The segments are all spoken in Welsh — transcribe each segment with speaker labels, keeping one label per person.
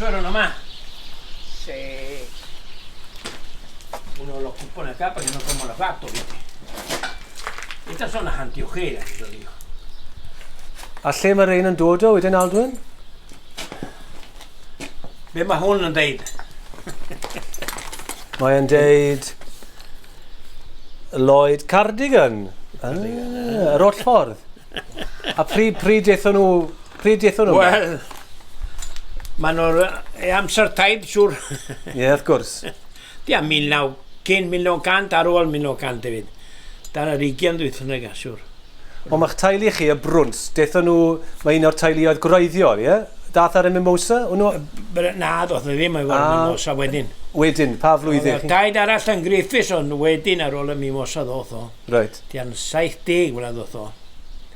Speaker 1: Eso era nomás.
Speaker 2: Sí.
Speaker 1: Uno los pone acá para que no como los gatos, ¿viste? Estas son las anteojeras, que yo digo.
Speaker 3: A lle mae rhein yn dod o wedyn, Aldwyn?
Speaker 1: Be mae hwn yn deud?
Speaker 3: Mae yn deud Lloyd Cardigan. Ah, yr holl ffordd. A pryd, pryd dethon nhw, pryd dethon nhw?
Speaker 1: Wel, maen nhw'r e, amser taid, siwr.
Speaker 3: Ie, yeah, wrth gwrs.
Speaker 1: Dia 19, cyn 1900, ar ôl 1900 hefyd. Dan yr 20 dwyth yna, siwr.
Speaker 3: Ond mae'ch teulu chi, y Brwns, dethon nhw, mae un o'r teuluoedd gwreiddiol, ie? Dath ar y Mimosa? O'n nhw...
Speaker 1: Na, doedd nhw ddim efo'r ah. Mimosa wedyn.
Speaker 3: Wedyn, pa flwyddyn?
Speaker 1: Oedd taid arall yn Griffiths, ond wedyn ar ôl y Mimosa ddoth o.
Speaker 3: Reit.
Speaker 1: Tia'n 70 wla ddoth o.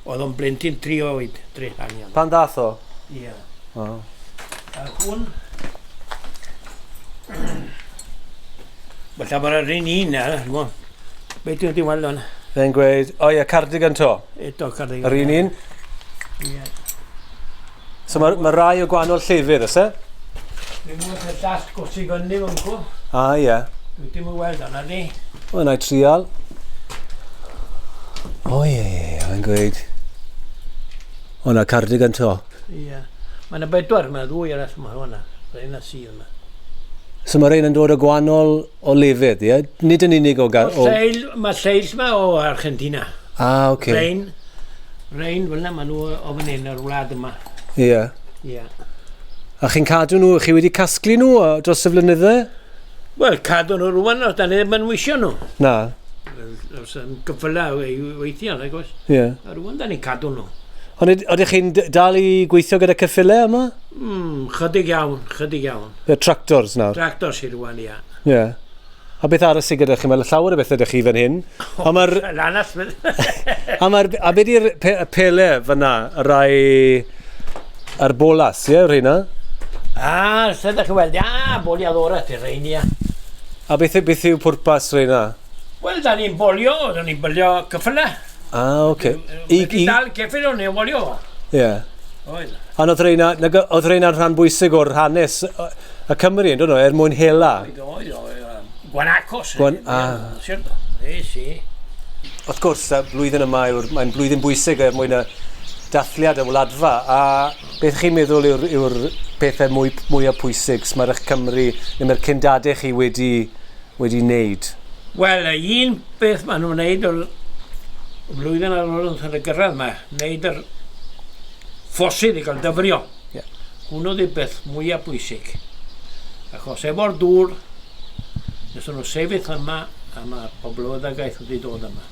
Speaker 1: Oedd o'n blentyn 3 oed, 3 anian.
Speaker 3: Pan ddath o?
Speaker 1: Ie.
Speaker 3: Oh.
Speaker 1: A hwn... Falle bod yr un un na, dwi'n Be dwi'n di weld o'n?
Speaker 3: Fe'n gweud, o ie, cardigan to.
Speaker 1: Eto cardigan.
Speaker 3: Yr un un.
Speaker 1: Ie.
Speaker 3: So mae ma rai o gwahanol llefydd, oes e?
Speaker 1: Dwi'n mwyn y llall gwrs i fyny fan cw.
Speaker 3: A ie.
Speaker 1: Dwi ddim yn weld o'na di.
Speaker 3: O, na i trial. O ie, ie, ie, mae'n gweud. O na, cardigan to.
Speaker 1: Ie. Mae yna bedwar, mae yna ddwy arall yma hwnna. Rhain a sydd yma.
Speaker 3: So mae rhain yn dod o gwahanol o lefydd, ie? Nid yn unig o... o...
Speaker 1: Lleil, mae lleill yma o Argentina.
Speaker 3: Ah, oce. Okay.
Speaker 1: Rhain, rhain fel yna, maen nhw o fan hyn, o'r wlad yma.
Speaker 3: Ie. Yeah.
Speaker 1: Ie. Yeah.
Speaker 3: A chi'n cadw nhw, chi wedi casglu nhw dros y flynydde?
Speaker 1: Wel, cadw nhw rwan, os da ni ddim yn wisio nhw.
Speaker 3: Na.
Speaker 1: Os yn gyffyla weithio, nag oes?
Speaker 3: Ie. Yeah.
Speaker 1: A rwan da ni'n cadw nhw.
Speaker 3: Ond ydych chi'n dal i gweithio gyda cyffyle yma?
Speaker 1: Chydig iawn, chydig iawn.
Speaker 3: Y tractors nawr?
Speaker 1: Tractors i rwan, ia.
Speaker 3: Ie. Yeah. A beth arall sydd gyda chi? Mae llawer o bethau ydych chi fan hyn.
Speaker 1: A mae'r... Lanas.
Speaker 3: A mae'r... A beth yw'r pe, y pele fyna? Y rai... Yr bolas, ie, yeah, rheina?
Speaker 1: Ah, lle ydych chi weld? Ah, boliadora ti rhein, ia.
Speaker 3: A beth, beth yw pwrpas rheina?
Speaker 1: Wel, da ni'n bolio, da ni'n bolio cyffyle.
Speaker 3: Ah, oce.
Speaker 1: Okay. I, i... Dal ceffyl o'n i'n bolio.
Speaker 3: Ie. Yeah.
Speaker 1: Oedd.
Speaker 3: Ond oedd rheina, oedd rheina'n rhan bwysig o'r hanes y Cymru, yn dod nhw, er mwyn hela?
Speaker 1: Oedd, oedd, oedd. Guanacos.
Speaker 3: Guan... Ah.
Speaker 1: Cierto. Sí, sí.
Speaker 3: Wrth gwrs, y blwyddyn yma yw'r, mae'n blwyddyn bwysig er mwyn y dathliad y wladfa, a beth chi'n meddwl yw'r, yw'r pethau mwy, mwyaf pwysig mae'r eich Cymru, neu mae'r cyndadau chi wedi, wedi wneud?
Speaker 1: Wel, un beth maen nhw'n wneud o'r flwyddyn ar ôl yn y gyrraedd yma, wneud yr ffosydd i gael dyfrio.
Speaker 3: Yeah.
Speaker 1: Hwnnw oedd y beth mwyaf bwysig. Achos efo'r dŵr, wnaethon nhw sefyll yma, a mae poblogaeth wedi dod yma.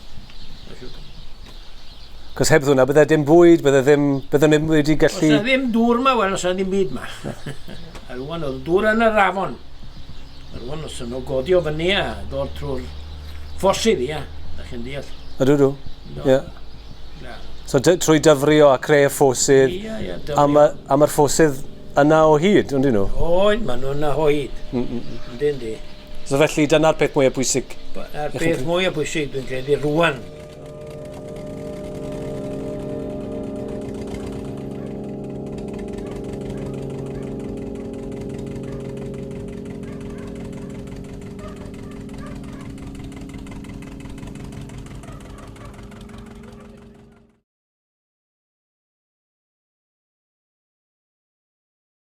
Speaker 3: Cos heb hwnna, bydde dim bwyd, bydde ddim, bydde ddim wedi gallu...
Speaker 1: Os na ddim dŵr yma, wel, os na ddim byd yma. A rwan oedd dŵr yn yr afon. A rwan os nhw godi o fyny a dod trwy'r ffosydd, ia. Da chi'n deall.
Speaker 3: Ydw, dw. Ie. So trwy dyfrio a creu y ffosydd,
Speaker 1: Ia, ia,
Speaker 3: a
Speaker 1: dyfrio.
Speaker 3: ma, mae'r ffosydd yna o hyd, ond nhw?
Speaker 1: Oed, maen nhw yna o hyd. Yndi, yndi.
Speaker 3: So felly dyna'r peth mwyaf pwysig.
Speaker 1: A'r peth mwyaf pwysig dwi'n credu rwan.